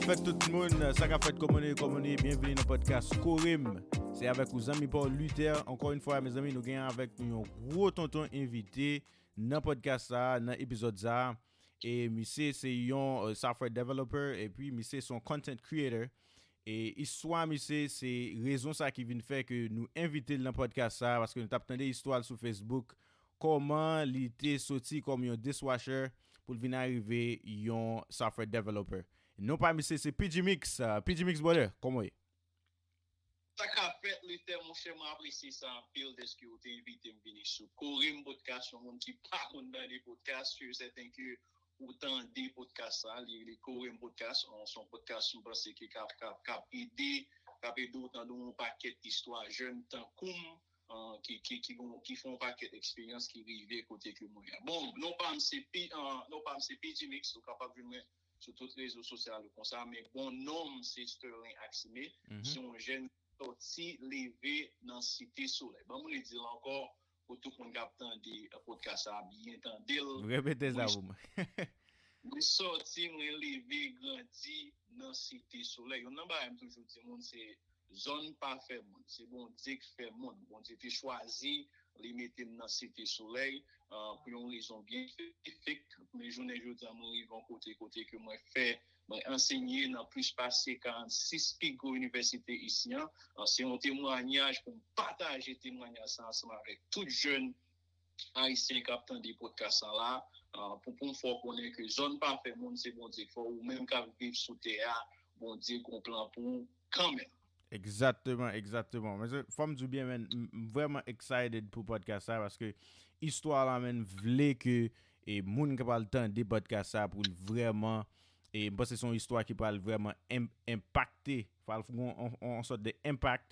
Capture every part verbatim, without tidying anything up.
Fèt tout moun, sa k ap fèt, kòman nou ye, kòman nou ye, byenveni nan podcast Kore m. Se avèk ou zanmi pa w Luther. Ankò yon fwa, mezanmi, nou gen avèk nou yon gwo tonton envite nan podcast sa, nan epizòd sa. E misye se yon uh, software developer, epi misye se yon content creator. E istwa misye se rezon sa ki vin fè ke nou envite l nan podcast sa, paske nou t ap tande istwa l sou Facebook, kòman li te soti kòm yon dishwasher pou l vin arive yon software developer. Non pa misye se P G Mix. Uh, P G Mix, brother, kòman w ye? Sa k ap fèt, Luther, monchè, mwen apresye sa anpil dèske ou te envite m vini sou Kore m Podcast, yon moun ki pa konn tande podcast, sure certain ke ou tande podcast sa, li rele Kore m Podcast, se yon podcast m panse ke k ap, k ap, k ap ede, k ap ede w tande yon pakèt istwa jèn tankou m, uh, ki, ki, ki, gon- ki fè yon pakèt eksperyans ki rive kote ke mwen ye. Bon, non pa m se P, uh, non pa m se P G Mix, ou kapab jwenn mwen sou tout rezo sosyal yo konsa, men bon non m se Sterling Axime, se yon jèn sòti leve nan Site Solèy. Ban m redi l ankò pou tout moun k ap tande podcast sa byen tande l. Repete sa pou mwen. Mwen sòti, mwen leve, grandi nan Site Solèy. Youn nan bagay m toujou di moun se zòn pa fè moun. Se Bondye k fè moun. Bondye te chwazi, li mete m nan Site Solèy uh, pou yon rezon byen espesifik. Men jounen jodi a, mwen rive yon kote, kote ke mwen fè, mwen ansenye nan plis pase karannsis pi gwo inivèsite isi an. Uh, se yon temwayaj pou m pataje temwayaj sa ansanm avèk tout jèn ayisyen k ap tande podcast sa la, uh, pou, pou m fè w konnen ke zòn pa fè moun, se Bondye k fè w, ou menm k ap viv sou tè a, Bondye gon plan pou ou kanmenm. Egzakteman, egzakteman. Men se- fò m di w byen, men m m vrèman excited pou podcast sa, paske istwa la, men vle ke e moun ki pral tande podcast sa pou l vrèman, e m panse se yon istwa ki pral vrèman en- enpakte, pral fè yon, yon, yon sòt de enpak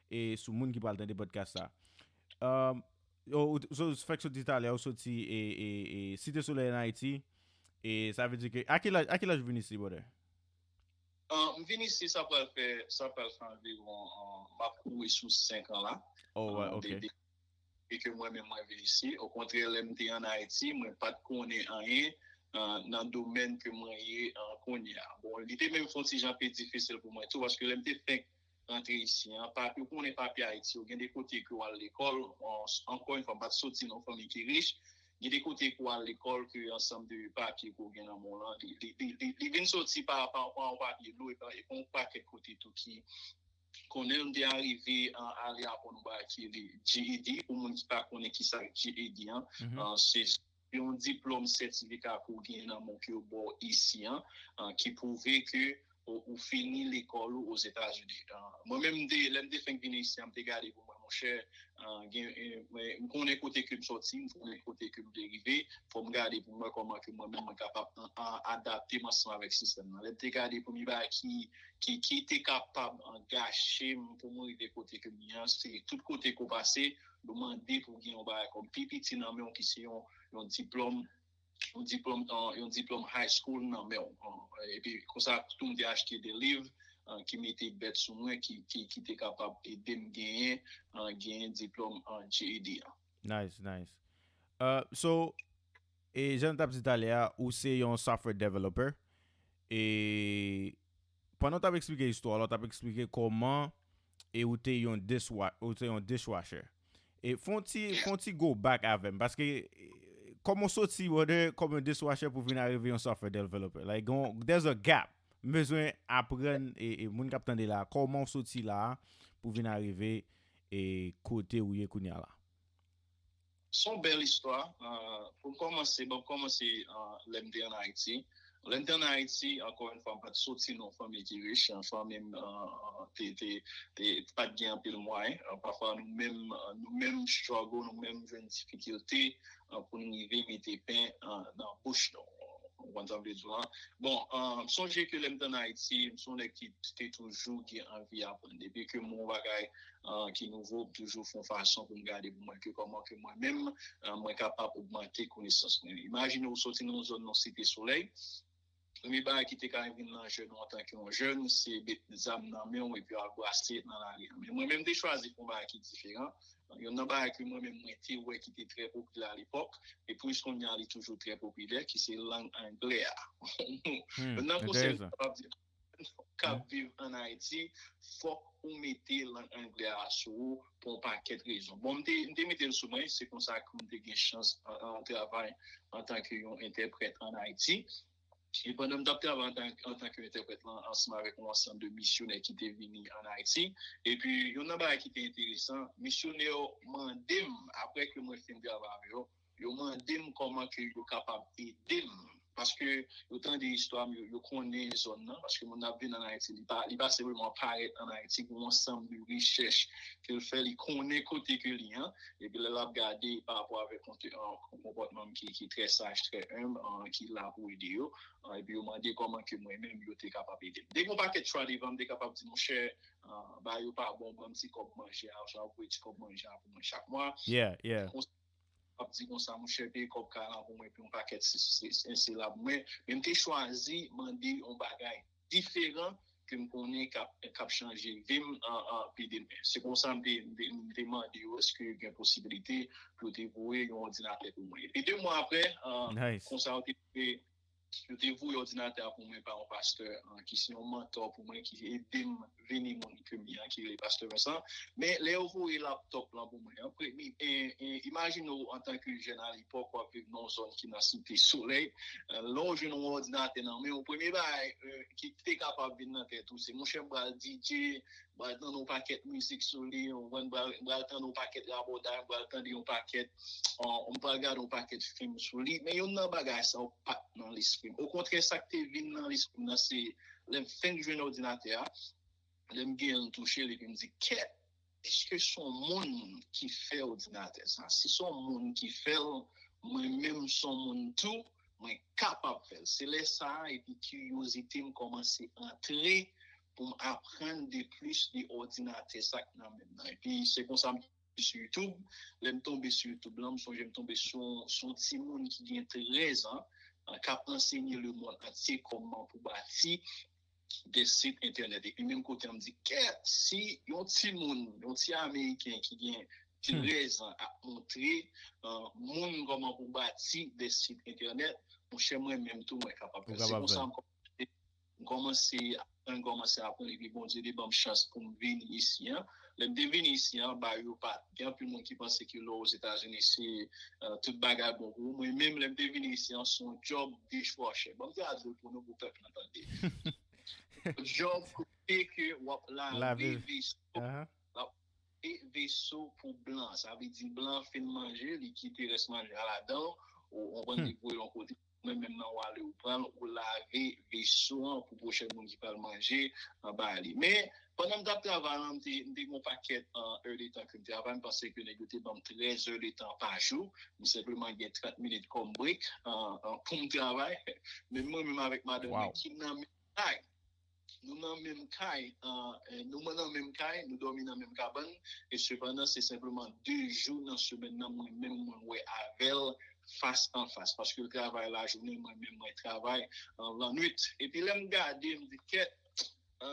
e sou moun ki pral tande podcast sa. Um, ou, ou, ou fèk soti talè, ou soti e, e, e Site Solèy an Ayiti, e sa vle di ke, a ki laj, a ki laj ou vin isi, brother? Uh, m vin isi, sa pral fè, sa pral fè anviwon, uh, m ap kouri sou senk an la. Oh, ouais, Uh, ok. de- de- Depi ke mwen menm mwen vin isi. Okontrè, lè m te an Ayiti, mwen pa t konnen anyen uh, nan domèn ke mwen ye uh, kounye a. Bon, li te menm fè yon ti jan pi difisil pou mwen tou, paske lè m te fenk rantre isi an, pa, ou konnen papye Ayiti yo, gen de kote ke w al lekòl, uh, ankò yon fwa, m pa t soti nan yon fanmi ki rich, gen de kote ke w al lekòl ke ansanm de papye ke w gen nan men w lan, li, li, li, li, li vin soti pa, pa, pa yon papye lou, e pa, e pa yon pakèt kote tou ki konnen m te arive uh, ale aprann yon bagay ki rele G E D. Pou moun ki pa konnen ki sa G E D an, Mhm. uh, se yon diplòm sètifika ke w gen nan men w ke yo ba w isi an, uh, ki pwouve ke ou, ou fini lekòl ou Ozetazini. Uh, mwen menm, m te, lè m te fenk vin isi an, m te gade pou mwen, monchè, uh, gen, eh, mwen- m konnen kote ke m sòti, m konnen kote ke m te rive, fò m gade pou mwen kòman ke mwen menm mwen kapab an- an- adapte m ansanm avèk sistèm nan. Lè m te gade premye bagay ki, ki, ki te kapab angaje m pou mwen rive kote ke m ye an, se tout kote ke w pase, yo mande pou w gen yon bagay kòm P P T nan men w ki se yon, yon diplòm, yon diplòm, uh, yon diplòm high school nan men w. Uh, epi konsa tou m te achte de liv uh, ki mete bèt sou mwen, ki, ki, ki te kapab ede m genyen, uh, genyen diplòm uh, G E D an. Nice, nice. Uh, so, e jan n t ap di talè a, ou se yon software developer. E pandan w t ap eksplike istwa la, w t ap eksplike kòman e ou te yon dishwa- ou te yon dishwasher. E fè yon ti, fè yon ti go back avè m, paske e, kòman w soti, brother, kòm yon dishwasher pou vin arive yon software developer? Like, gon- there's a gap. M bezwen aprann e, e moun k ap tande la, kòman w soti la pou vin arive e kote ou ye kounye a la. Se yon bèl istwa. Uh, pou m kòmanse, bon, m kòmanse uh, lè m te an Ayiti. Lè m te an Ayiti, ankò yon fwa, m pa t soti nan yon fanmi ki rich. Uh, fanmi m uh, te, te, te, pa t gen anpil mwayen. Uh, pafwa, nou menm, uh, nou menm struggle, nou menm jwenn difikilte uh, pou n rive mete pen uh, nan bouch nou. Ou konprann sa m vle di w la? Bon, uh, m sonje ke lè m te an Ayiti, m se yon nèg ki te toujou gen anvi aprann. Depi ke m wè yon bagay uh, ki nouvo, m toujou fè yon fason pou m gade pou mwen ke kòman ke mwen menm, uh, mwen kapab ogmante konesans mwen. Imajine w soti nan yon zòn nan Site Solèy, premye bagay ki te ka vin nan jèn ou antanke yon jèn, se met zam nan men w epi al brase nan lari a. Men mwen menm, m te chwazi fè yon bagay ki diferan. Youn nan bagay ke mwen menm mwen te wè ki te trè popilè alepòk, e plis kounye a li toujou trè popilè, ki se lang anglè a. Youn nan konsèy m kapab di, k ap viv ann Ayiti, fòk ou mete lang anglè a sou ou pou yon pakèt rezon. Bon, m te, m te mete l sou mwen, se konsa ke m te gen chans an, an travay antanke yon entèprèt ann Ayiti. E pandan m t ap travay antan, antanke entèprèt lan, ansanm avèk yon ansanm de misyonè ki te vini ann Ayiti. Epi, youn nan bagay ki te enteresan, misyonè yo mande m, apre ke mwen fin travay avè yo, yo mande m kòman ke yo kapab ede m. Paske yo tande istwa m, yo, yo konnen zòn nan, paske moun ap vin ann Ayiti, li pa, li pa senpleman parèt ann Ayiti, gen yon ansanm de rechèch ke l fè, li konnen kote ke li an, epi lè l ap gade pa rapò avèk konte-, an, konpòtman m ki, ki trè saj, trè enb, an, ki la pou ede yo, an, epi yo mande kòman ke mwen menm yo te kapab ede m. Depi yon pakèt chwa devan m, m te kapab di, monchè, an, bagay yo pa bon, ban m ti kòb manje a, oswa voye ti kòb manje a pou mwen chak mwa. Yeah, yeah. Ap di konsa, monchè, peye kòb kay lan pou mwen, epi yon pakèt si, si, si, si la pou mwen. Men m te chwazi mande yon bagay diferan ke m konnen k ap, k ap chanje vi m, an, an, pi demen. Se konsa m te, m te, m te mande yo èske gen posibilite pou yo te voye yon òdinatè pou mwen. Epi de mwa apre, an, Nice. Konsa yo te, yo te voye òdinatè a pou mwen pa yon pastè, an, ki se yon mantò pou mwen, ki ede m vini moun ke m ye an, ki rele pastè Vincent. Men lè yo voye laptòp lan pou mwen an, premye, e, e, imajine w antanke jèn alepòk, w ap viv nan yon zòn ki nan Site Solèy. E, lè w jwenn yon òdinatè nan men w, premye bagay, e, ki te kapab vin nan tèt ou, se, monchè, m pral D J, m pral tande yon pakèt mizik sou li, m pral, m pral tande yon pakèt rabòday, m pral tande yon pakèt, e, m pral gade yon pakèt fim sou li. Men youn nan bagay sa yo pa t nan lespri m. Okontrè, sa k te vin nan lespri m nan, se lè m fenk jwenn òdinatè a, lè m genyen l, m touche l, epi m di, kèt, èske se yon moun ki fè òdinatè sa? Si se yon moun ki fè l, mwen menm se yon moun tou, mwen kapab fè l. Se lè sa a, epi kiryozite m kòmanse antre pou m aprann de plis de òdinatè sa k nan men m nan. Epi se konsa m tonbe sou YouTube. Lè m tonbe sou YouTube lan, m sonje m tonbe sou, sou yon timoun ki gen trèz an, an, k ap ansenye lemonn antye kòman pou bati de sit entènèt. Epi menm kote an, m di, kèt, si yon timoun, yon ti Ameriken ki gen trèz an ap montre, e, moun kòman pou bati de sit entènèt, monchè, mwen menm tou, mwen kapab fè l. Se konsa m kòmanse, m kòmanse aprann, kòmanse aprann, epi Bondye te ban m chans pou m vini isi an. Lè m te vini isi an, bagay yo pa, gen anpil moun ki panse ke lè w Ozetazini, se, e, tout bagay bon pou ou. Mwen menm, lè m te vini isi an, se yon djòb dechwòchè. Bon, m te al di l pou nou, pou pèp lan tande. Djòb kote ke w ap lave veso, w ap lave veso pou blan. Sa vle di blan fin manje, li kite rès manje a ladan, ou, ou konprann, li voye l yon kote. Mwen menm nan, w ale, ou pran l, ou lave veso an pou pwochèn moun ki pral manje anba li. Men, pandan m t ap travay lan, m te, m te gen yon pakèt, e, èdtan ke m travay, m panse ke nèg yo te ban m trèz èdtan pa jou. M senpleman gen trant minit kòm break, e, e, pou m travay. Men mwen menm avèk madanm mwen ki nan menm kay. Nou nan menm kay, e, e, nou nan menm kay, nou dòmi nan menm kabann, e sepandan, se senpleman de jou nan semèn nan, mwen menm, mwen wè avè l fas an fas, paske l travay lajounen, mwen menm, mwen travay, e, lannwit. Epi lè m gade, m di, kèt, e,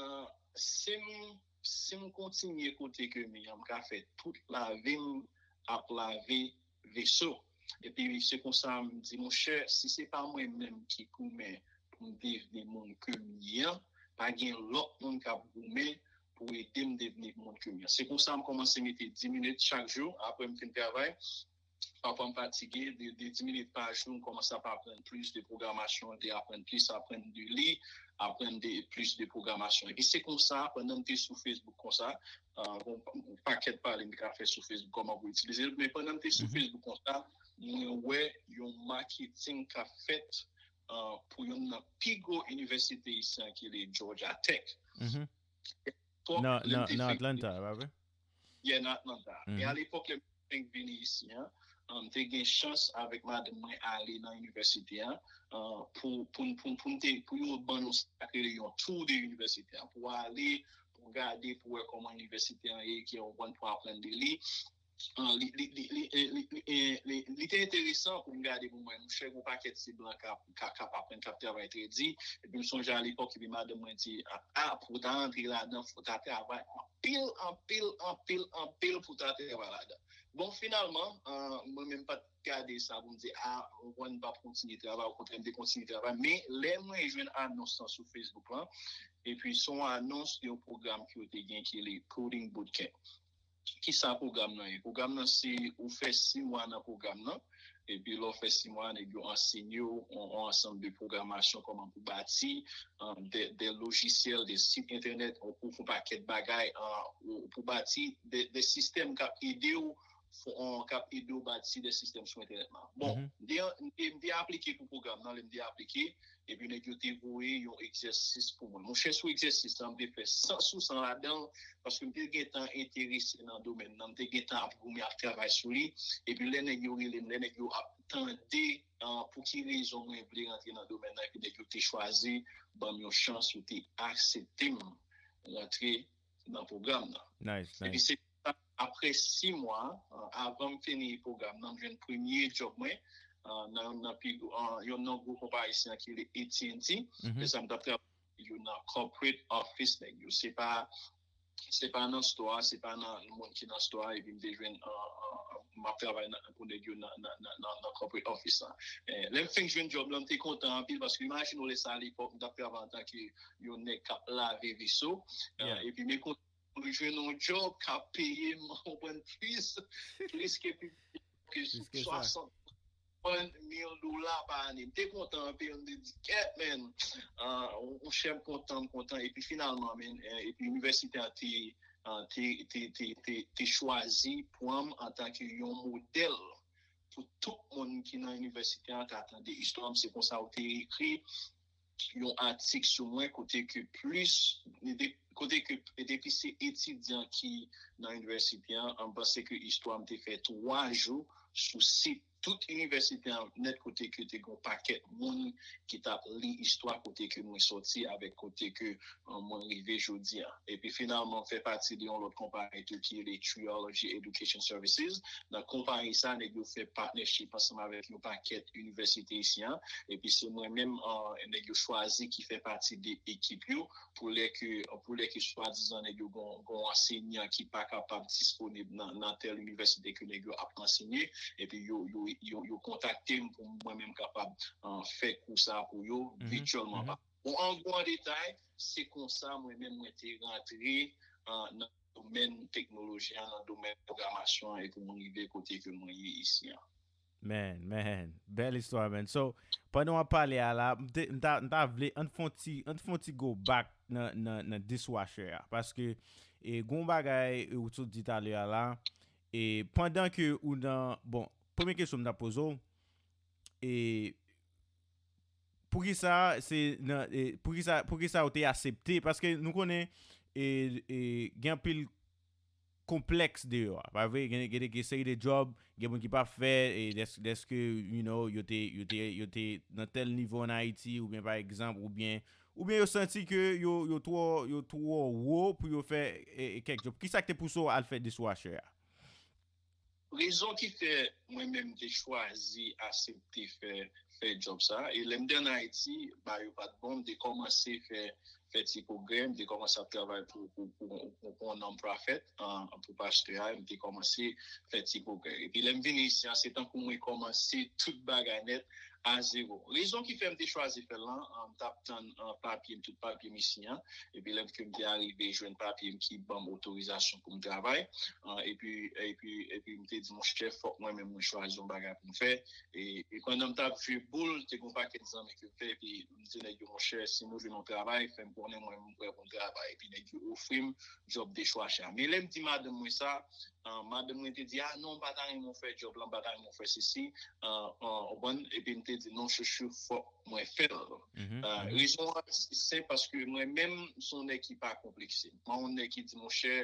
si m, si m kontinye kote ke m ye an, m ka fè tout lavi m ap lave veso. Epi se konsa m di, monchè, si se pa mwen menm ki goumen pou m devni moun ke m ye an, pa gen lòt moun k ap goumen pou ede m devni moun ke m ye an. Se konsa m kòmanse mete dis minit chak jou, apre m fin travay. Pafwa m fatige, de, de dis minit pa jou, m kòmanse ap aprann plis de pwogramasyon, de aprann plis, aprann de li, aprann de, plis de pwogramasyon. Epi se konsa, pandan m te sou Facebook konsa, e, bon, yon pakèt pale m te ka fè sou Facebook, kòman pou itilize l, men pandan m te sou Facebook konsa, mwen wè yon maketing k ap fèt, e, pou youn nan pi gwo inivèsite isi an ki rele Georgia Tech. Nan, nan, nan Atlanta, pa vre? Yeah, nan Atlanta. E alepòk, lè m fenk vini isi an, e, m te gen chans avèk madanm mwen ale nan inivèsite an, e, pou, pou, pou, pou, m te, pou yo ban nou sa k rele yon tour de inivèsite an, pou ale, pou gade, pou wè kòman inivèsite an ye, ki w konn, pou aprann de li. E, li, li, li, li, e, li, li, e, li, li te enteresan pou m gade pou mwen, monchè, gon pakèt ti blan k ap, k ap, k ap aprann, k ap travay trè di. Epi m sonje alepòk, epi madanm mwen di, a, a, pou w ta rantre ladan, fò w ta travay anpil, anpil, anpil, anpil pou w ta travay ladan. Bon, finalman, e, mwen menm pa t gade sa pou m di, a, w konprann, m p ap kontinye travay, okontrè, m te kontinye travay. Men, lè mwen jwenn anons lan sou Facebook lan, Epi se yon anons de yon pwogram ki yo te gen ki le Coding Bootcamp. Kisa pwogram nan ye? Pwogram nan se ou fè sis mwa nan pwogram nan. Epi lè w fè sis mwa, nèg yo ansenye w yon, yon ansanm de pwogramasyon, kòman pou bati, uh, de, de lojisyèl, de sit entènèt, ou pou fè yon pakèt bagay, uh, ou pou bati de, de sistèm k ap ede w, k ap ede w bati de sistèm sou entènèt la. Bon, m te, m te, m te aplike pou pwogram nan, lè m te aplike, epi nèg yo te voye yon egzèsis pou mwen. Monchè, sou egzèsis la, m te fè san sou san ladan l, paske m te gentan enterese nan domèn nan, m te gentan ap goumen ap travay sou li, epi lè nèg yo rele m, lè nèg yo ap tande, uh, pou ki rezon mwen vle rantre nan domèn nan, epi nèg yo te chwazi ban m yon chans, yo te aksepte m rantre nan pwogram nan. Nice, nice. Epi se apre sis mwa, uh, avan m fini pwogram nan, m jwenn premye djòb mwen, uh, nan, nan pi, uh, yon nan gwo konpayi ici ki le A T and T. Mm -hmm. E sa m t ap travay yo nan corporate office nèg yo. Se pa se pa nan store, se pa nan moun ki nan store, epi m te jwenn, uh, uh, m ap travay pou nèg yo nan, nan, nan, nan, nan corporate office la. Eh, lè m fin jwenn djòb la, m te kontan anpil, paske imajine w lè sa lepòk, m t ap travay antanke yon nèg k ap lave veso. Uh, yeah. Epi m kontan jwenn yon djòb k ap peye m, konprann, plis, plis ke, ke swasant mil dola pa ane. M te kontan anpil, m te di, kèt, man, uh, monchè, m kontan, m kontan. Epi finalman, man, eh, epi inivèsite a te, uh, te, te, te, te, te chwazi pran m antanke yon modèl pou tout moun ki nan inivèsite a ka tande istwa m. Se konsa yo te ekri yon atik sou mwen kote ke plis, kote ke depi se etidyan ki nan inivèsite a, m panse ke istwa m te fè twa jou sou sit tout inivèsite a nèt kote ke te gen yon pakèt moun ki t ap li istwa kote ke mwen sòti avèk kote ke, uh, mwen rive jodi a. Epi finalman, m fè pati de yon lòt konpayi tou ki rele Triology Education Services. Nan konpayi sa, nèg yo fè partnership ansanm avèk yon pakèt inivèsite isi a. Epi se mwen menm, uh, nèg yo chwazi ki fè pati de ekip yo pou lè ke, pou lè ke swadizan nèg yo gon, gon ansenyan ki pa kapab disponib nan, nan tèl inivèsite ke nèg yo ap ansenye, epi yo, yo, yo, yo kontakte m pou mwen menm kapab, uh, fè kou sa pou yo, mm -hmm, vityèlman. Mm -hmm. Bon, an gwo, an detay, se konsa mwen menm mwen te rantre, uh, nan domèn teknoloji an, nan domèn pwogramasyon an, epi mwen rive kote ke mwen ye isi an. Man, man, bèl istwa, man. So, pandan w ap pale a la, m te, m ta, m ta vle, ann fè yon ti, ann fè yon ti go back nan, nan, nan dishwasher a. Paske, e, gon bagay, e, ou sot di talè a la, e, pandan ke ou nan, bon, premye kesyon m ta poze w, e, poukisa se nan, e, poukisa, poukisa ou te aksepte? Paske nou konnen, e, e, gen anpil konplèks deyò a, pa vre? Gen, gen de seri de djòb, gen moun ki pa fè, e dès-, dèske, you know, yo te, yo te, yo te nan tèl nivo ann Ayiti, oubyen pa egzanp, oubyen, oubyen yo santi ke yo, yo twò, yo twò wo pou yo fè, e, e kèk djòb. Kisa k te pouse w al fè dishwasher a? Rezon ki fè mwen menm te chwazi aksepte fè, fè djòb sa, e lè m te ann Ayiti, ba yo pa t bon, m te kòmanse fè, fè ti pwogrè, m te kòmanse ap travay pou, pou, pou, pou, pou yon non-profit, an, pou pastè a, m te kòmanse fè ti pwogrè. Epi lè m vini isi a, se tankou mwen kòmanse tout bagay nèt a zewo. Rezon ki fè m te chwazi fè l lan, an, m t ap tann, an, papye m, tout papye m isi a. Epi lè ke m te arive jwenn papye m ki ban m otorizasyon pou m travay, an, epi, epi, epi m te di, monchè, fòk mwen menm mwen chwazi yon bagay pou m fè. E, e pandan m t ap jwe boul, te gen yon pakèt zanmi ke m fè, epi m di nèg yo, monchè, si nou jwenn yon travay, fè m konnen mwen, m prè pou m travay. Epi nèg yo ofri m djòb dishwasher. Men lè m di madanm mwen sa, an, madanm mwen te di, a non, m pa ta renmen w fè djòb lan, m pa ta renmen w fè sesi, an, an, w konprann? Epi m te di, non, chouchou, fòk mwen fè l. Mhm, an, mhm. Rezon an senp, paske mwen menm, m se yon nèg ki pa konplekse. M pa yon nèg ki di, monchè,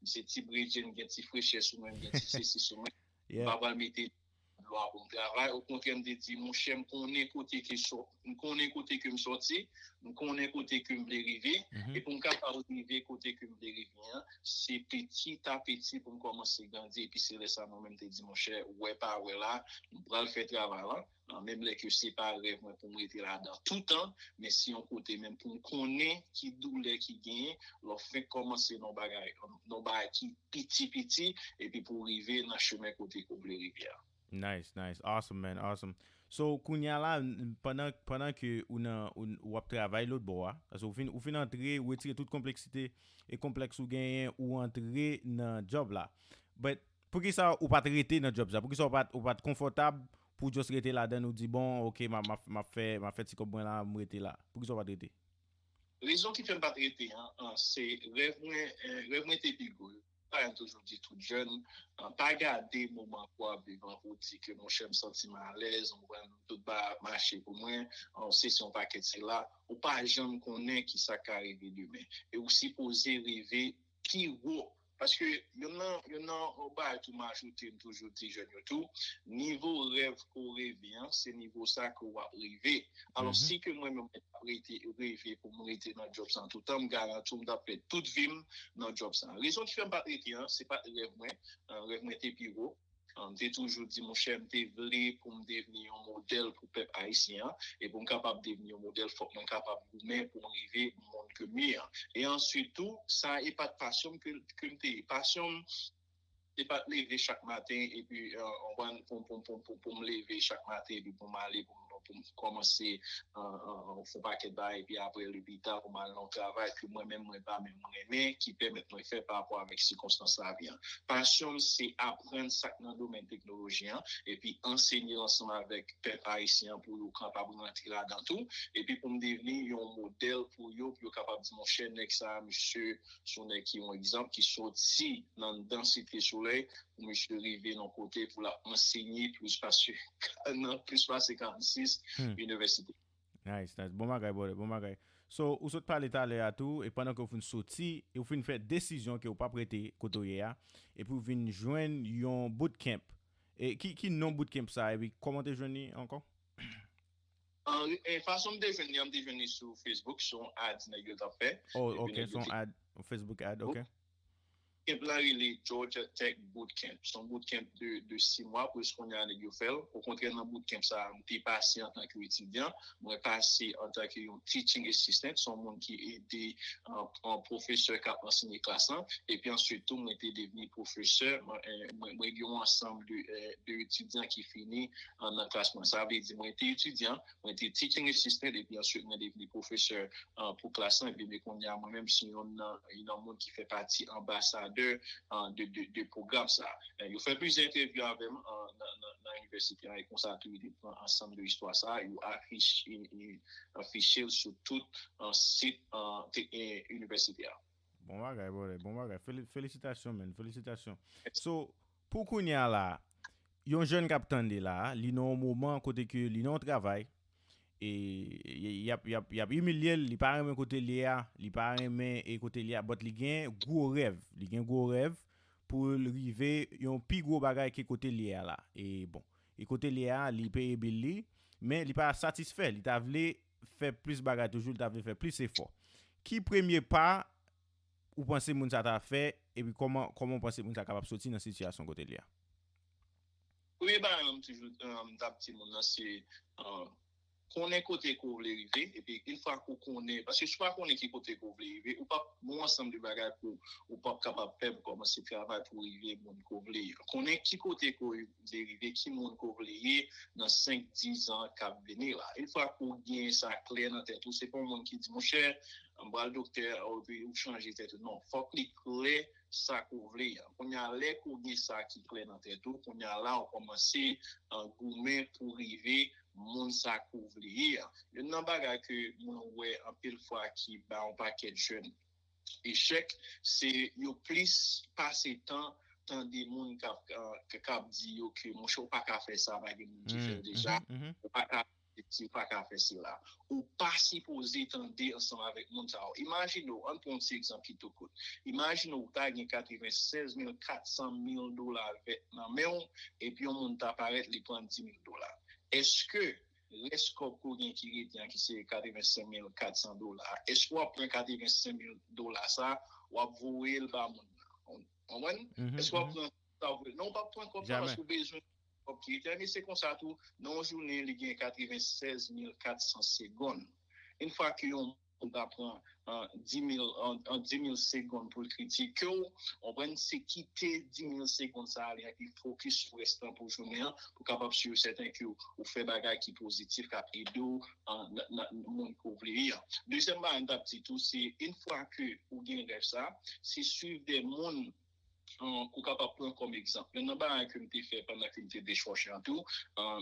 m se ti bredye, m gen ti frechè sou mwen, m gen ti sesi sou mwen. Yeah. M pa pral mete dlo a pou m travay. Okontrè, m te di, monchè, m konnen kote ke sò-, m konnen kote ke m sòti, m konnen kote ke m vle rive, mhm, e pou m kapab rive kote ke m vle rive an, se piti a piti pou m kòmanse grandi, epi se lè sa mwen menm te di, monchè, wè pa wè la, m pral fè travay la, an, menm lè ke se pa rèv mwen pou m rete ladan toutan, men se yon kote menm pou m konnen ki doulè ki genyen, lè w fenk kòmanse nan bagay, nan bagay ki piti piti, epi pou w rive nan chemen kote ke w vle rive a. Nice, nice. Awesome, man. Awesome. So, kounye a la, n- pandan, pandan ke ou nan, ou, w ap travay lòt bò a, paske ou fin, ou fin antre, ou retire tout konpleksite e konplèks ou genyen, ou antre nan job la. But, poukisa ou pa t rete nan job sa? Poukisa ou pa t, ou pa t konfòtab pou just rete ladan, ou di, bon, ok, m ap, m ap, m ap fè, m ap fè ti kòb mwen la, m rete la? Poukisa ou pa t rete? Rezon ki fè m pa t rete an, an, se rèv mwen, eh, rèv mwen te pi gwo. Sa m toujou di tout jèn, an, pa gade moman pou w ap viv an pou w di ke monchè m santi m alèz, m wè tout bagay ap mache pou mwen, an, se se yon pakèt se la, ou pa janm konnen ki sa k ka rive demen. E ou sipoze rive pi wo. Paske yon nan yon nan yon bagay tou m ajoute, m toujou di jèn yo tou, nivo rèv ke w reve an, se nivo sa ke w ap rive. Alò, si ke mwen menm mwen t ap rete reve pou m rete nan djòb sa toutan, m garanti w m t ap fè tout vi m nan djòb sa. Rezon ki fè m pa t rete an, se pa t rèv mwen. An, rèv mwen te pi wo. An, m te toujou di, monchè, m te vle pou m devni yon modèl pou pèp ayisyen an. E pou m kapab devni yon modèl, fòk mwen kapab goumen pou m rive moun ke m ye an. E answit tou, sa e pa t pasyon m ke, ke m te ye. Pasyon m, se pa t leve chak maten epi, an, konprann, pou, pou, pou, pou, pou m leve chak maten epi pou m ale, pou m, pou m kòmanse, an, an, an, fè yon pakèt bagay, epi apre, le pita, pou m al nan yon travay ke mwen menm, mwen pa menm renmen, ki pèmèt mwen fè pa rapò avèk sikonstans lavi an. Pasyon m, se aprann sa k nan domèn teknoloji an, epi ansenye l ansanm avèk pèp ayisyen an pou yo kapab rantre ladan tou, epi pou m devni yon modèl pou yo, pou yo kapab di, monchè, nèg sa a, misye, se yon nèg ki yon egzanp, ki soti nan, nan Site Solèy, pou misye rive nan kote pou l ap ansenye plis pase, nan plis pase karannsis inivèsite. Nice, nice. Bon bagay, brother, bon bagay. So, ou sot pale talè a tou, e pandan ke w fin soti, e w fin fè desizyon ke w p ap rete kote w ye a, epi w vin jwenn yon bootcamp. E ki, ki non bootcamp sa, epi kòman w te jwenn li ankò? An, e, fason m te jwenn li an, m te jwenn li sou Facebook, sou yon ad nèg yo t ap fè. Oh, ok, sou yon ad, Facebook ad, ok. Bootcamp la rele Georgia Tech Bootcamp. Se yon bootcamp de, de sis mwa, prèske kounye a nèg yo fè l. Okontrè, nan bootcamp sa a, m te pase antanke etidyan, mwen pase antanke yon teaching assistant, se yon moun ki ede, an, an pwofesè k ap ansenye klas lan. Epi answit tou, mwen te devni pwofesè, mwen, eh, mwen, mwen gen yon ansanm de, eh, de etidyan ki fini, an, nan klas mwen. Sa vle di, mwen te etidyan, mwen te teaching assistant, epi answit mwen devni pwofesè, an, pou klas lan, epi men kounye a mwen menm se youn nan, youn nan moun ki fè pati anbasadè, an, de, de, de pwogram sa. Eh, yo fè plizyè entèvyou avè m, an, nan, nan, nan inivèsite an, e konsa tou yo te pran ansanm de istwa sa, yo afich-, e, e, afiche l sou tout, an, sit, an, te, e, inivèsite a. Bon bagay, brother, bon bagay. Feli-, felisitasyon, man, felisitasyon. So, pou kounye a la, yon jèn k ap tande la, li nan yon moman kote ke li nan yon travay, e y, y ap, y ap, y ap imilye l, li pa renmen kote l ye a, li pa renmen e kote l ye a, but li gen gwo rèv, li gen gwo rèv pou l rive yon pi gwo bagay ke kote l ye a la. E bon, e kote l ye a, li peye bil li, men li pa satisfè, li ta vle fè plis bagay toujou, li ta vle fè plis efò. Ki premye pa ou panse moun sa ta fè, epi kòman, kòman ou panse moun sa kapab soti nan sitiyasyon kote l ye a? Premye bagay mwen toujou, um, m t ap di moun nan se, um, konnen kote ke w vle rive, epi yon fwa ke w konnen, paske si w pa konnen ki kote ke w vle rive, ou p ap, gen yon ansanm de bagay ke w, ou p ap kapab fè pou kòmanse travay pou w rive moun ke w vle ye. Konnen ki kote ke w vle rive, ki moun ke w vle ye nan senk, diz an k ap vini la. Yon fwa ke w gen sa klè nan tèt ou, se pa yon moun ki di, monchè, m pral doktè, epi ou chanje tèt ou. Non, fòk li klè sa ke w vle an. Kounye a, lè ke w gen sa ki klè nan tèt ou, kounye a la, w kòmanse, an, goumen pou rive moun sa ke w vle ye an. Youn nan bagay ke mwen wè anpil fwa ki bay yon pakèt jèn echèk, se yo plis pase tan tande moun k ap, an, k ap di yo ke, monchè, ou pa ka fè sa, pa gen moun ki fè l deja, ou pa ka fè sesi, ou pa ka fè sela. Ou pa sipoze tande ansanm avèk moun sa yo. Imajine w, ann pran yon ti egzanp ki tou kout. Imajine w ta gen katrevennsèz mil katsan mil dola vèt nan men w, epi yon moun ta parèt, li pran dis mil dola. Èske rès kòb ke w gen ki rete an, ki se katrevennsèz mil katsan dola, èske w ap pran katrevennsèz mil dola sa, w ap voye l ba moun nan? Ou konprann? Èske w ap pran sa w vle? Non, ou p ap pran kòb sa paske w bezwen kòb ki rete an. Men se konsa tou, nan yon jounen, li gen katrevennsèz mil katsan segonn. Yon fwa ke yon pou l ta pran an dis mil, an dis mil segonn pou l kritike w, w konprann, se kite dis mil segonn sa ale epi fokis sou rès lan pou jounen an, pou kapab si w sèten ke w fè bagay ki pozitif, k ap ede w nan moun ke w vle ye an. Dezyèm bagay m t ap di tou, se yon fwa ke ou gen rèv sa, se swiv de moun ke w kapab pran kòm egzanp. Youn nan bagay ke m te fè pandan ke m te dechòche an tou,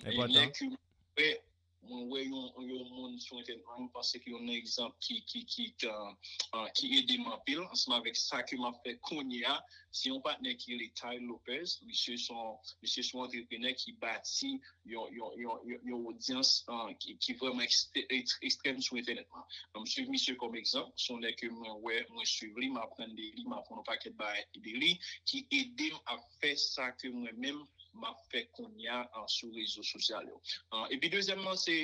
e lè ke m wè mwen wè yon, yon moun sou entènèt, mwen panse ke yon egzanp ki, ki, ki, ki, ki ede m anpil ansanm avèk sa ke m ap fè kounye a, se yon patnè ki rele Tai Lopez. Misye se yon, misye se yon antreprenè ki bati yon, yon, yon, yon, yon odyans ki, ki vrèman ekstrèm sou entènèt lan. M swiv misye kòm egzanp, se yon nèg ke mwen wè, mwen swiv li, m aprann de li, m aprann yon pakèt bagay de li, ki ede m ap fè sa ke mwen menm m ap fè kounye a sou rezo sosyal yo. Epi dezyèmman, se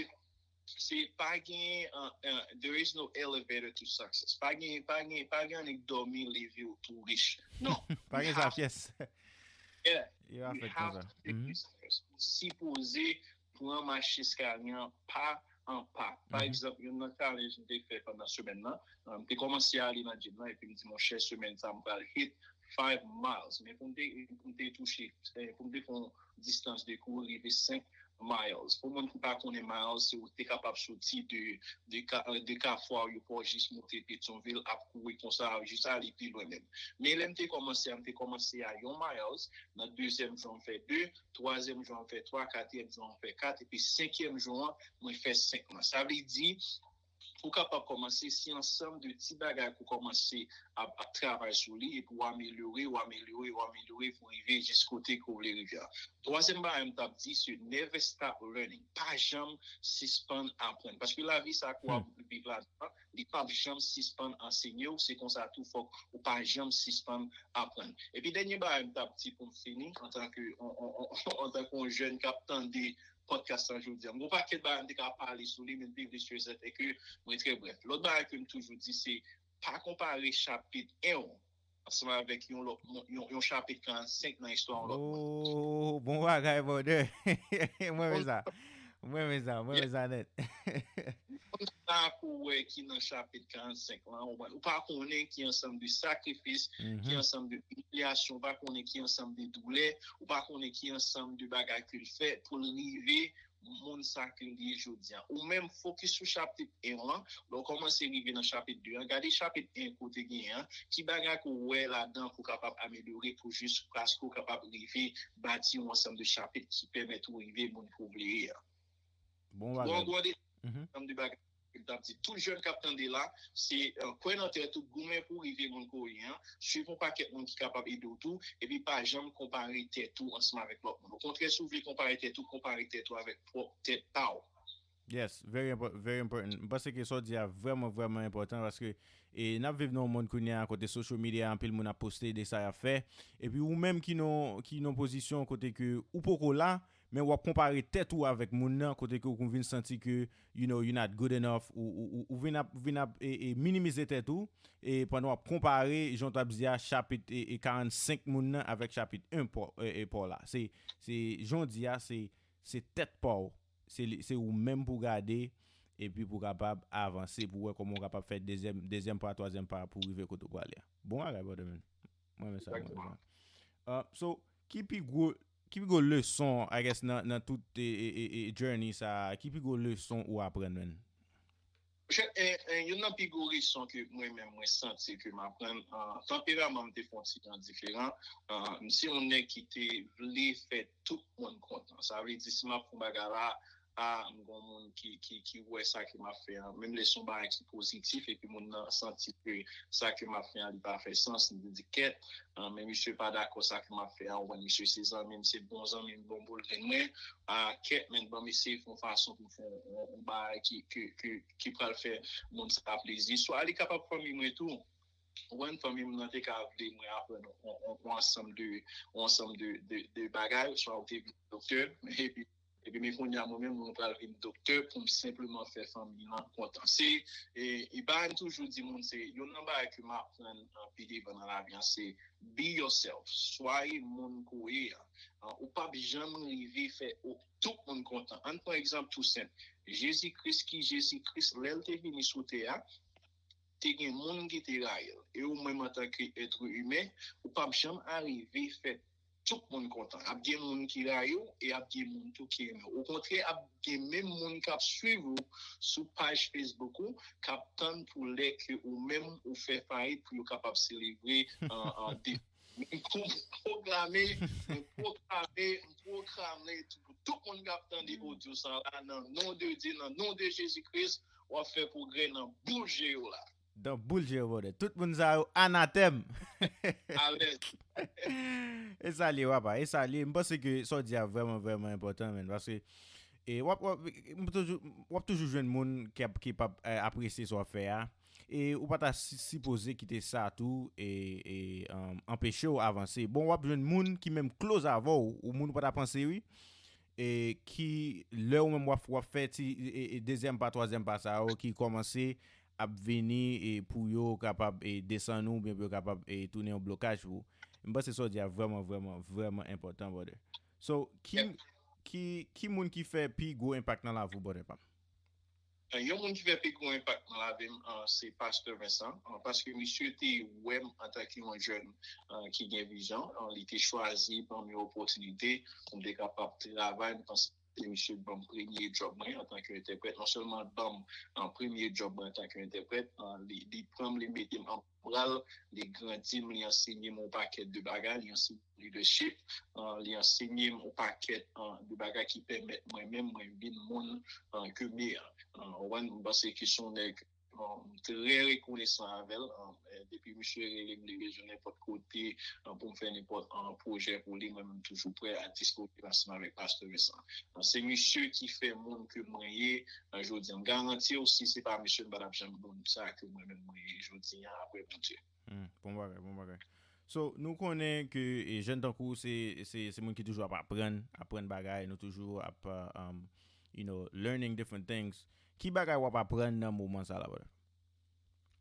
se pa gen, there is no elevator to success. Pa gen, pa gen, pa gen annik dòmi leve w tou rich. Non. Pa gen sa pyès. Yeah. Yo a fèt konsa. Sipoze pran mach eskalye an pa an pa. Pa egzanp, youn nan challenge m te fè pandan semèn nan, m te kòmanse ale nan gym nan epi m di, monchè, semèn sa m pral hit five miles. Men pou m te, pou m te touche, pou m te fè yon distans de kou rive senk miles. Pou moun ki pa konnen miles, se ou te kapab soti de, de, de Kafwa Oryopò jis monte Petyonvil, ap kouri konsa, jis ale pi lwen menm. Men lè m te kòmanse a, m te kòmanse a yon miles, nan dezyèm jou an m fè de, twazyèm jou an m fè twa, katriyèm jou an m fè kat, epi senkyèm jou an, mwen fè senk miles. Sa vle di, pou w kapab kòmanse, se ansanm de ti bagay pou w kòmanse ap, ap travay sou li, epi w amelyore, w amelyore, w amelyore pou w rive jis kote ke w vle rive a. Twazyèm bagay m t ap di, se never stop learning. Pa janm sispann aprann. Paske lavi sa ke w ap viv ladan, li p ap janm sispann ansenye w. Se konsa tou, fòk ou pa janm sispann aprann. Epi dènye bagay m t ap di pou m fini, antanke, antanke yon jèn k ap tande podcast lan jodi a. M gon pakèt bagay m te ka pale sou li, men m te vle si e sèten ke mwen trè brèf. Lòt bagay ke m toujou di, se pa konpare chapit en w ansanm avèk yon lòt moun, yon, yon chapit karannsenk nan istwa yon lòt moun. Oh, bon bagay, brother. Mwen renmen sa. Mwen renmen sa. Mwen renmen sa nèt. Moun sa ke w wè ki nan chapit karannsenk lan, ou pa konnen ki ansanm de sakrifis, ki ansanm de imilyasyon, ou pa konnen ki ansanm de doulè, ou pa konnen ki ansanm de bagay ke l fè pou l rive moun sa ke l ye jodi a. Ou menm fokis sou chapit en w lan, lè w kòmanse rive nan chapit de an, gade chapit en ke w te genyen an, ki bagay ke w wè ladan ke w kapab amelyore pou jiskaske w kapab rive bati yon ansanm de chapit ki pèmèt ou rive moun ke w vle ye a. Bon bagay. Bon, bon, de ansanm de bagay ke m t ap di tout jèn k ap tande la, se kwè nan tèt ou, goumen pou w rive moun ke w ye an, swiv yon pakèt moun ki kapab ede w tou, epi pa janm konpare tèt ou ansanm avèk lòt moun. Okontrè, si w vle konpare tèt ou, konpare tèt ou avèk pwòp tèt pa w. Yes, very important, very important. M panse ke sa w di a vrèman, vrèman enpòtan paske e n ap viv nan yon mond kounye a kote social media, anpil moun ap poste de sa y ap fè. Epi ou menm ki nan, ki nan pozisyon kote ke ou poko la, men w ap konpare tèt ou avèk moun nan, kote ke ou vin santi ke, you know, you not good enough, ou, ou, ou, ou vin ap, vin ap e, e, minimize tèt ou, e pandan w ap konpare, jan w t ap di a, chapit e, e karannsenk moun nan avèk chapit en pa w, e, e, pa w la. Se, se, jan w di a, se, se tèt pa w. Se li, se ou menm pou gade, epi pou kapab avanse, pou wè kòman w kapab fè dezyèm, dezyèm pa, twazyèm pa pou rive kote w prale a. Bon bagay, brother, man. Mwen renmen sa, mwen renmen sa. Uh, so, ki pi gwo, ki pi gwo leson, I guess, nan, nan tout e, e, e, e journey sa, ki pi gwo leson ou aprann, man? Monchè, e, e, youn nan pi gwo leson ke mwen menm mwen santi ke m aprann, uh, tanperaman m te fè yon ti jan diferan. Uh, m se yon nèg ki te vle fè tout moun kontan. Sa vle di, si m ap fè yon bagay la, a, m gon moun ki, ki, ki wè sa ke m ap fè an, menm lè se yon bagay ki pozitif, epi moun nan santi ke sa ke m ap fè an, li pa fè sans, li di, kèt, an, men misye pa dakò sa ke m ap fè an, ou wè, misye se zanmi m, se bon zanmi m, bon boul grenn mwen, a, kèt, men ban m eseye fè yon fason pou m fè yon, yon, yon bagay ki, ki, ki, ki pral fè moun sa plezi. Swa li kapab fanmi mwen tou, ou wè, fanmi m nan te ka vle mwen aprann yon, yon, yon ansanm de, yon ansanm de, de, de bagay, swa ou te vin doktè, epi Epi men kounye a, mwen menm, mwen pral vin doktè pou m senpleman fè fanmi an kontan. Se, e, e bagay m toujou di moun, se youn nan bagay ke m aprann, e, pi devan nan lavi an, se be yourself. Swaye moun ke w ye a. An, ou p ap janm rive fè o-, tout moun kontan. Ann pran egzanp tou senp. Jezi Kris ki Jezi Kris, lè l te vini sou tè a, te gen moun ki te rayi l. E ou menm antanke èt imen, ou p ap janm arive fè tout moun kontan. Ap gen moun ki rayi w e ap gen moun tou ki renmen w. Okontrè, ap gen menm moun k ap swiv ou sou paj Facebook ou, k ap tann pou lè ke ou menm ou fè fayit pou yo kapab selebre an, an de. M pwoklame, m pwoklame, m pwoklame pou tout moun k ap tande odyo sa la, nan non de Dye, nan non de Jezi Kris, w ap fè pwogrè nan boul je w la. Dans boul je w, brother. Tout moun sa yo anatèm. Alèz. E sa l ye, papa, e sa l ye. M panse ke sa w di a vrèman, vrèman enpòtan, man, paske e w ap, w ap, m toujou, w ap toujou jwenn moun ki ap, ki p ap eh, apresye sa w ap fè a. E ou pa ta si- sipoze kite sa tou e, e um, anpeche w avanse. Bon, w ap jwenn moun ki menm close avè w, ou moun ou pa ta panse, wi. E ki lè ou menm w ap, w ap fè ti e, e, dezyèm pa, twazyèm pa sa yo ki kòmanse ap vini e pou yo kapab e, desann ou oubyen pou yo kapab e, tounen yon blokaj pou ou. M panse sa w di a vrèman, vrèman, vrèman enpòtan, brother. So, ki, ki, ki moun ki fè pi gwo enpak nan lavi w, brother pa m? Yon moun ki fè pi gwo enpak nan lavi m, ah, se Pastè Vincent, ah, paske misye te wè m antanke yon jèn, ah, ki gen vizyon. Ah, li te chwazi ban m yon opòtinite pou m te kapab travay. M panse se misye ki ban m premye djòb mwen antanke entèprèt. Non sèlman l ban m, ah, premye djòb mwen antanke entèprèt, ah, li, li pran m, li mete m an bra l, li grandi m, li ansenye m yon pakèt de bagay, li ansenye m leadership, ah, li ansenye m yon pakèt, ah, de bagay ki pèmèt mwen menm, mwen vin moun, ah, ke m ye a. Ah, ou konprann? M panse ke se yon nèg, ah, m trè rekonesan avè l. Ah, eh, depi misye rele m, li bezwen nenpòt kote, ah, pou m fè nenpòt, ah, pwojè pou li, mwen menm toujou prè a disponib ansanm avèk Pastè Vincent. Ah, se misye ki fè moun ke mwen ye, ah, jodi a. M garanti w, si se pa misye, m pa t ap janm moun sa ke mwen menm mwen ye jodi a, apre Bondye. Hmm, bon bagay, bon bagay. So, nou konnen ke e, jèn tankou w, se, se, se moun ki toujou ap aprann, aprann bagay, nou toujou ap, uh, um, you know, learning different things. Ki bagay w ap aprann nan moman sa la, brother?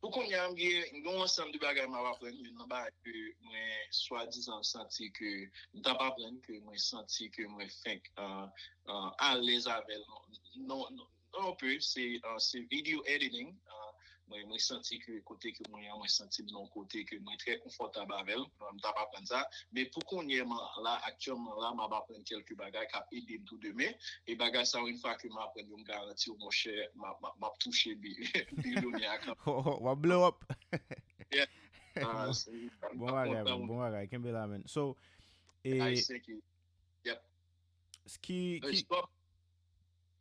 Pou kounye a, m gen, m gen yon ansanm de bagay m ap aprann. Youn nan bagay ke mwen swadizan santi ke m t ap aprann, ke mwen santi ke mwen fenk, uh, uh, alèz avè l. Non, non, non, non, pe, se, uh, se video editing. Uh, mwen, mwen santi ke kote ke mwen an, mwen santi m nan yon kote ke mwen trè konfòtab avè l. Uh, m t ap aprann sa. Men pou kounye a, la, aktyèlman la, m ap aprann kèlke bagay k ap ede m tou demen. E bagay sa yo, yon fwa ke m aprann yo, m garanti w, monchè, m ap, m ap, m ap touche bi-, bilyonè a kanmenm. W ap blow up. Yeah. Ah, se, m ap kontan. Bon bagay, man, bon bagay. Kenbe la, man. So, e, Ayisyen ki, yep. Ki, ki, twa,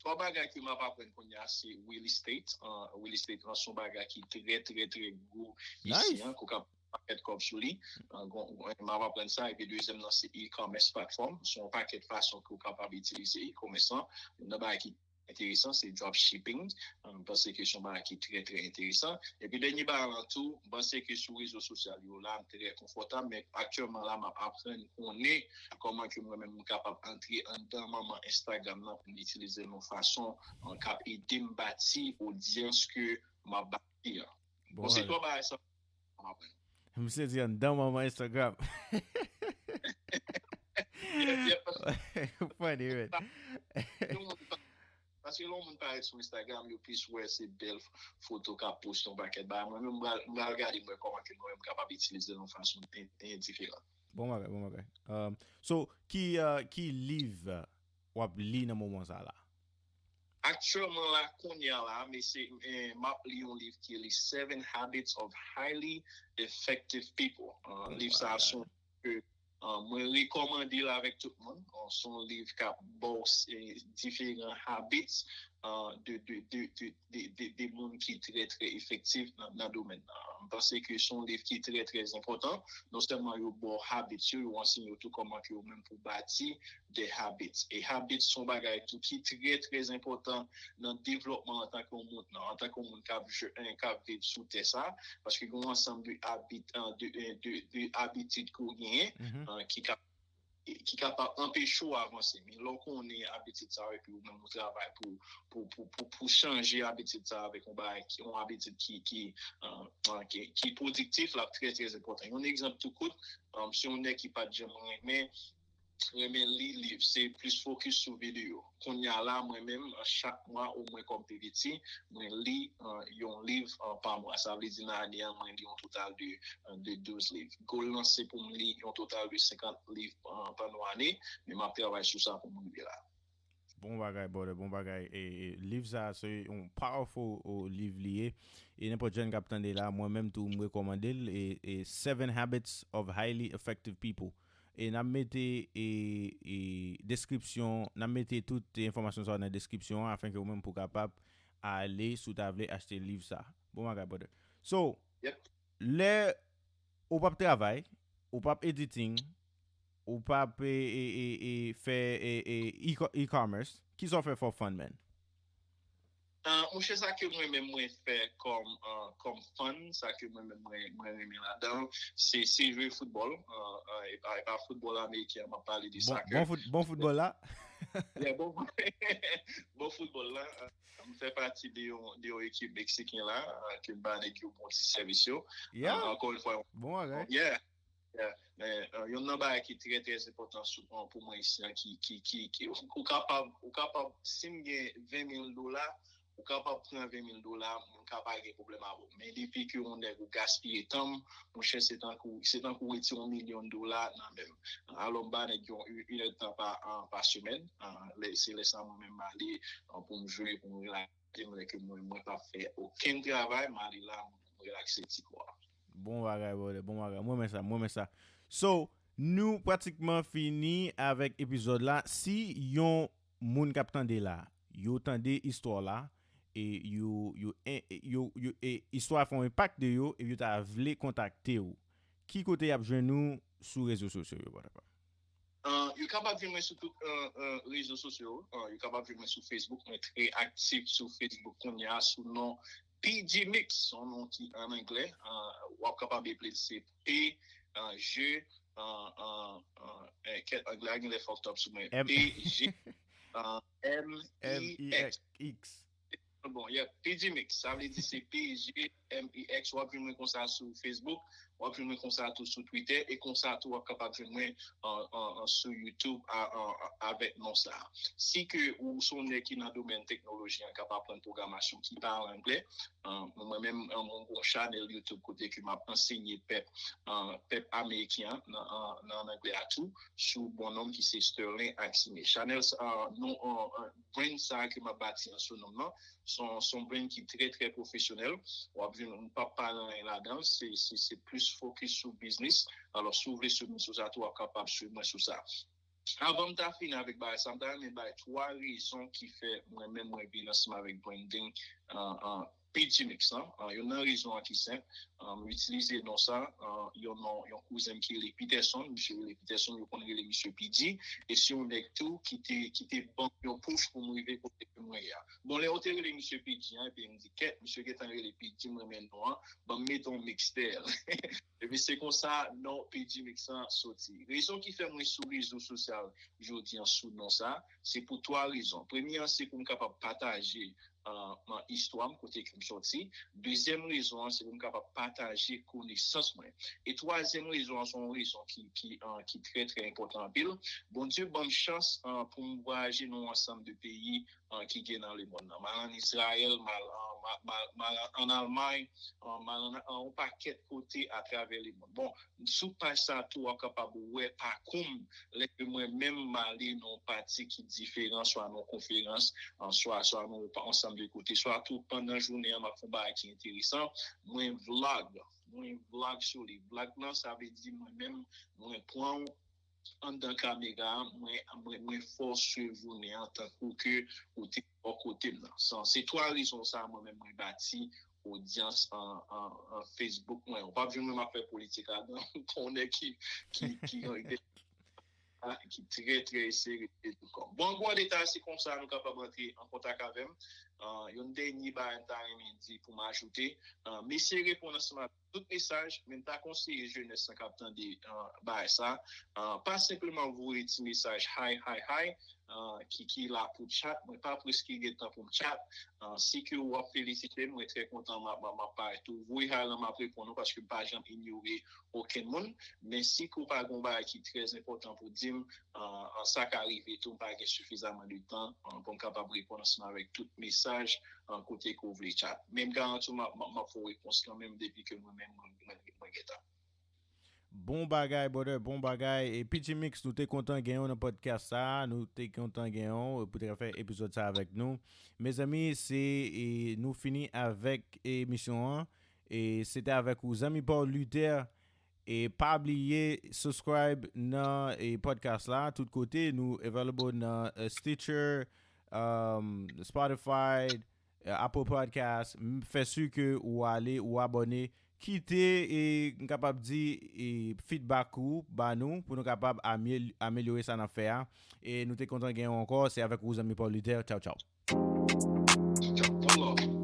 twa bagay ke m ap aprann kounye a, se real estate. Ah, real estate lan se yon bagay ki trè, trè, trè gwo isi an, ke w ka fè pakèt kòb sou li. Ah, gon, gon, m ap aprann sa. Epi dezyèm nan, se e-commerce platform. Se yon pakèt fason ke w kapab itilize e-commerce lan. Youn nan bagay ki enteresan, se dropshipping. Ah, m panse ke se yon bagay ki trè, trè enteresan. Epi dènye bagay lan tou, m panse ke sou rezo sosyal yo la, m trè konfòtab, men aktyèlman la, m ap aprann konnen kòman ke mwen menm m kapab antre anndan manman Instagram nan pou m itilize l yon fason, ah, k ap ede m bati odyans ke m ap bati an. Bon, bon, se bagay, twa bagay sa m ap aprann. Misye di anndan manman Instagram. Yep, yep, paske funny, man. Yon moun pa, paske lè yon moun parèt sou Instagram, yo plis wè se bèl f-, foto k ap poste yon pakèt bagay. Mwen menm, m pral, m pral gade, m wè kòman ke mwen menm m kapab itilize l yon fason en-, en-, diferan. Bon bagay, bon bagay. Um, so, ki, uh, ki liv w ap li nan moman sa la? Aktyèlman la, kounye a la, men se, eh, m ap li yon liv ki rele Seven Habits of Highly Effective People. Ah, liv sa a se yon ke, ah, mwen rekòmande l avèk tout moun. Ah, se yon liv k ap ba w, eh, diferan habits, ah, de, de, de, de, de, de, de moun ki trè, trè efektif nan, nan domèn nan. M panse ke se yon liv ki trè, trè enpòtan. Non sèlman yo ba w habits yo, yo ansenye w tou kòman ke ou menm pou bati de habits. E habits se yon bagay tou ki trè, trè enpòtan nan devlòpman antanke yon moun, antanke yon moun k ap je-, eh, k ap viv sou tè sa, paske gen yon ansanm de abit-, eh, de, eh, de, de abitid ke w genyen, mhm, eh, ki ka, ki kapab anpeche w avanse. Men lè w konnen abitid sa yo, epi ou menm ou travay pou, pou, pou, pou, pou chanje abitid sa avèk yon bagay ki, yon abitid ki, ki, eh, eh, ki, ki pwodiktif, l ap trè, trè enpòtan. Yon egzanp tou kout, eh, se yon nèg ki pa t janm renmen renmen li liv, se plis fokis sou videyo. Kounye a la, mwen menm, chak mwa, omwen kòm P V T, mwen li uh, yon liv uh, pa mwa. Sa vle di nan ane an, mwen li yon total de, uh, de douz liv. Goal lan se pou m li yon total de senkant liv uh, pandan ane, men m ap travay sou sa pou m rive la. Bon bagay, brother, bon bagay. E, e liv sa, se yon powerful o, liv li ye. E nenpòt jèn k ap tande la, mwen menm tou, m rekòmande l. E, e Seven Habits of Highly Effective People. E n ap mete e, e deskripsyon, n ap mete tout enfòmasyon sa nan deskripsyon an, afenke ou menm pou kapab ale si w ta vle achte liv sa. Bon bagay, brother. So, Yep. Lè ou p ap travay, ou p ap editing, ou p ap e, e, e, e, fè e, e, e-co- e-commerce, kisa w fè for fun, man? Uh, monchè, sa ke mwen menm mwen fè kòm uh, kòm fun, sa ke mwen menm mwen, mwen renmen ladan, se se jwe foutbòl. Uh, uh, e pa, e pa foutbòl ameriken, m ap pale de Bon, soccer. Bon, foot, bon foutbòl la? Yeah, bon, bon foutbòl la. Uh, m fè pati de yon, de yon ekip meksiken la, uh, ke m ba nèg yo bon ti sèvis yo. Yeah. Uh, ankò yon fwa, Bon bagay. Yeah. Yeah. Men uh, yon nan bagay ki trè trè enpòtan sou uh, pou mwen isi an ki ki ki ki ou kapab ou kapab si m gen ven mil dola, ou kapab pran ven mil dola, moun ka pa gen pwoblèm avè w. Men depi ke yon nèg ou gaspiye tan m, monchè, se tankou se tankou retire yon milyon dola nan men m. Alò m ba nèg yon inèdtan pa uh, pa semèn. Uh, se lè sa mwen menm m ale uh, pou m jwe, pou m relakse, lè ke mwen mwen pa fè okenn travay, m ale la, m relakse ti kò a. Bon bagay, brother, bon bagay. Mwen men sa, mwen men sa. So, nou pratikman fini avèk epizòd la. Si yon moun k ap tande la, yo tande istwa la, e yo, yo, e, yo, yo, e istwa fè yon enpak de yo, e yo ta vle kontakte w, ki kote y ap jwenn nou sou rezo sosyo yo, brother? Uh, yo kapab jwenn mwen sou tout uh, uh, rezo sosyo. Uh, yo kapab jwenn mwen sou Facebook. Mwen trè aktif sou Facebook kounye a sou non P G Mix, son non ki an anglè. Uh, w ap kapab eple se P, uh, G, uh, uh, uh, eh, kèt anglè a gen lè fucked up sou mwen. M- P G uh, M I X. X. Bon, yeah, P G Mix, sa vle di se P G M I X. W ap jwenn mwen konsa sou Facebook, w ap jwenn mwen konsa tou sou Twitter, e konsa tou w ap kapab jwenn mwen uh, uh, uh, sou YouTube uh, uh, uh, avèk non sa. Si ke ou se yon nèg ki nan domèn teknoloji an, k ap aprann pwogramasyon ki pa an anglè, uh, mwen menm uh, mwen gon chanèl YouTube kote ke m ap ansenye pèp uh, pèp ameriken an nan, uh, nan anglè a tou, sou bon nonm ki se Sterling Axime. Chanèl sa, uh, non, uh, uh, brand sa ke m ap bati an sou non m nan, son, son brand ki trè, trè pwofesyonèl. W ap jwenn, m p ap pale anyen ladan, se, se, se plis fokis sou biznis. Alò, si w vle swiv mwen sou sa tou, w ap kapab swiv mwen sou sa. Avan m ta fini avèk bagay sa, m ta renmen bay twa rezon ki fè mwen menm mwen vin ansanm avèk branding uh, uh, P G Mix lan. Uh, youn nan rezon an ki senp, uh, m itilize non sa, uh, yon non yon kouzen m ki rele Peterson, misye rele Peterson, yo konn rele misye P G, e se yon nèg tou ki te ki te ban m yon push pou m rive kote ke mwen ye a. Bon, lè yo te rele misye P G an, epi m di kèt, misye gentan rele P G, m renmen non an, ban m mete yon mix dèyè l. Epi se konsa non P G Mix lan soti. Rezon ki fè mwen sou rezo sosyal jodi an sou non sa, se pou twa rezon. Premye an, se pou m kapab pataje uh, istwa m, kote ke m soti. Dezyèm rezon an, se pou m kapab pataje konesans mwen. E twazyèm rezon an, se yon rezon ki, ki, uh, ki trè, trè enpòtan anpil. Bondye ban m chans uh, pou m vwayaje nan yon ansanm de peyi uh, ki gen nan lemonn nan. M al ann Izrayèl, m al uh, m al- m al- m al ann Almay, uh, m al ann uh, yon pakèt kote atravè lemonn. Bon, sou paj sa tou, w ap kapab wè pakou m, lè ke mwen menm m ale nan yon pati ki diferan, swa nan yon konferans, an, swa, swa nan yon pa- ansanm de kote, swa tou pandan jounen an, m ap fè yon bagay ki enteresan, mwen vlog, mwen vlog sou li. Vlog lan, sa vle di mwen menm, mwen pran w anndan kamera, mwen, mwen, mwen fè w swiv jounen an tankou ke ou te bò kote m nan. Sa, se twa rezon sa mwen menm mwen bati odyans an, an, an Facebook mwen. Ou p ap jwenn mwen m ap fè politik ladan, pou yon nèg ki, ki, ki, ki trè, trè serye tou kòm. Bon, an gwo an detay, se konsa nou kapab antre an kontak avè m. Ah, yon dènye bagay m ta renmen di pou m ajoute, ah, m eseye reponn ansanm avèk tout mesaj, men m ta konseye jenès lan k ap tande, ah, bagay sa, ah, pa senpleman voye ti mesaj hi, hi, hi, ah, ki, ki la pou chat. Mwen pa preske gen tan pou m chat. Ah, si ke w ap felisite m, mwen trè kontan, m ap, m ap, m ap parèt tou. Voye hi lan, m ap reponn ou paske m pa janm inyore okenn moun. Men si ke w pa gen yon bagay ki trè enpòtan pou di m, ah, ah, sa ka rive tou, m pa gen sifizaman de tan, ah, pou m kapab reponn ansanm avèk tout mesaj, ah, kote ke w vle chat. Men m garanti w, m ap, m ap, m ap fè w repons kanmenm depi ke mwen menm, mwen, mwen, mwen gentan. Bon bagay, brother, bon bagay. E P T Mix, nou te kontan genyen w nan podcast sa, nou te kontan genyen w pou te fè epizòd sa avèk nou. Mezanmi, se e, nou fini avèk emisyon an. E se te avèk ou, zanmi pa w Luther. E pa bliye subscribe nan e, podcast la tout kote. Nou available nan eh, Stitcher, um, Spotify, eh, Apple Podcast. M- Fè si ke ou ale, ou abòne. Kite e m kapab di e, feedback ou ba nou pou nou kapab amye- amelyore sa n ap fè a. E nou te kontan genyen w ankò. Se avèk ou zanmi pa w Luther. Tchaw, tchaw. One love.